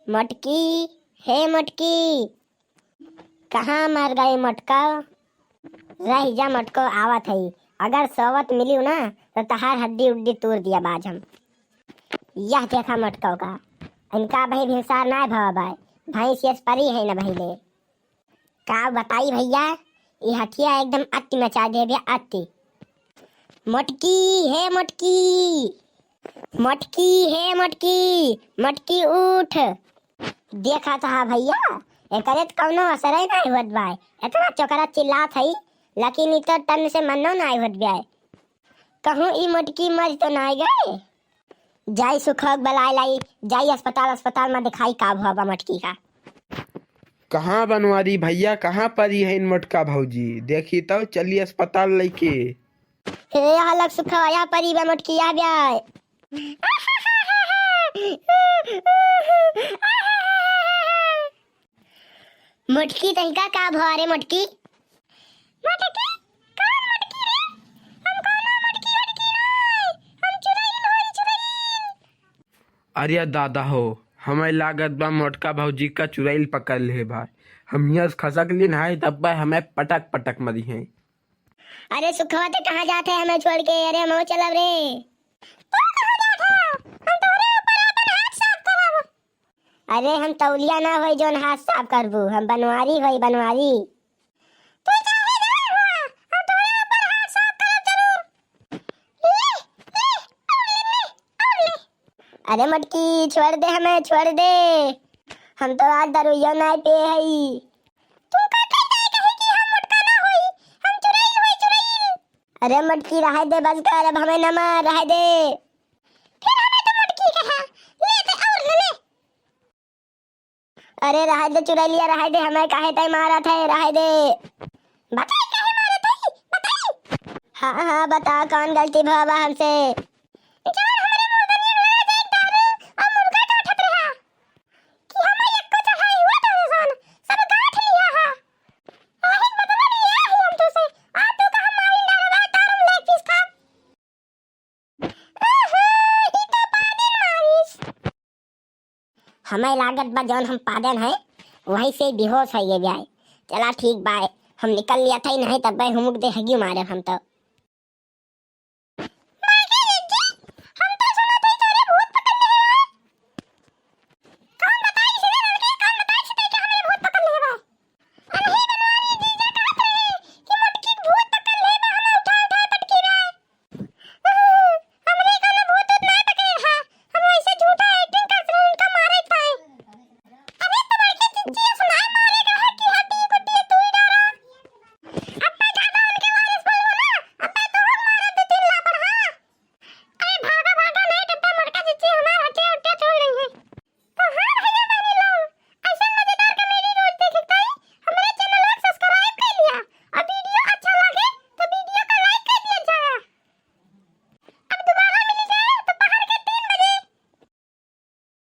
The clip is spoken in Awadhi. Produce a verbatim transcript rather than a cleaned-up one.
मोटकी, हे मोटकी, कहाँ मर गए मोटका? रह जा मोटको, आवत हई। अगर सोवत मिलियो ना, तो तहार हड्डी उड्डी तोड़ दिया बाज हम। यह देखा मोटको का, इनका भाई भिनसार ना भवा बाय, भैंस यस परी है न भाई ले। का बताई भैया, ई हथिया एकदम अति मचा दे भैया, अति। मोटकी, हे मोटकी, मोटकी, हे मोटकी, मोटकी उठ। देखा तो हा भैया, एकरे त कौनो असर ही नाई होत बाय। इतना चोकरा चिल्लात हई, लेकिन ई तो तन से मनो नाई होत बाय। कहूँ ई मोटकी मर तो नाई गए? जाई सुखक बलाए लाई, जाई अस्पताल, अस्पताल में दिखाई का भवा बा मोटकी का। कहाँ बनवारी भैया, कहाँ परी है इन मोटका भौजी? देखी तो चली अस्पताल लइके। हे, यहाँ लग सुखवा, यहाँ परी बा मोटकी, यहाँ ब्याय। मोटकी तनिका का भवा रे मोटकी? मोटकी? कौन मोटकी रे? हम कौनो मोटकी वोटकी नाई, हम चुरैल होई, चुरैल। अरे दादा हो, हमें लागत बा मोटका भौजी का चुरैल पकड़ ले भाई। हम यहाँ से खसक लीन है, तब बा हमें पटक पटक मरी है। अरे सुखवा ते कहाँ जात है हमें छोड़ के? अरे हम चलब रे। तू कहाँ जात है? हम तोहरे ऊपर अपन हाथ साफ करब। अरे हम तौलिया ना होई जौन हाथ साफ करबू, हम बनवारी होई बनवारी। तू चाहे जवन हुआ, हम तोहरे ऊपर हाथ साफ करब जरूर। ले, ले, और ले, ले, और ले। अरे मोटकी, छोड़ दे हमें, छोड़ दे। हम तो आज दरुइया ना पिए हई। तू का कह जाए कहे कि हम मोटका ना होई, हम चुरैल होई, चुरैल। अरे मोटकी, रहे दे, बस कर, अब हमें न मार, रहे दे। फिर हमें तो मोटकी कहा, ले ते और ले, ले। अरे रहे दे चुरैलिया, रहे दे, हमें काहे तय मारत है, रहे दे। बताई काहे मारत है, बताई। हाँ, हाँ, बता कौन गलती भवा हमसे। जवन हमरे मुर्गनिया लगा जाए दारू और मुर्गा काटत रहा। कि हमें एको चढ़ाई हुआ तो इंसान सब गांठ लिया है। आहिर बदला लिया ही हम तो से। आज तो का हम मारी ना रहा तारम लेग पीस खा। आहा, ई तो पादिन मारिस। हमें लागत बा जौन हम पादन है, वही से बेहोश है ये ब्याय। चला ठीक बा, हम निकल लिया था ही नहीं तब भाई हुमुक दे हगी मारे हम तो।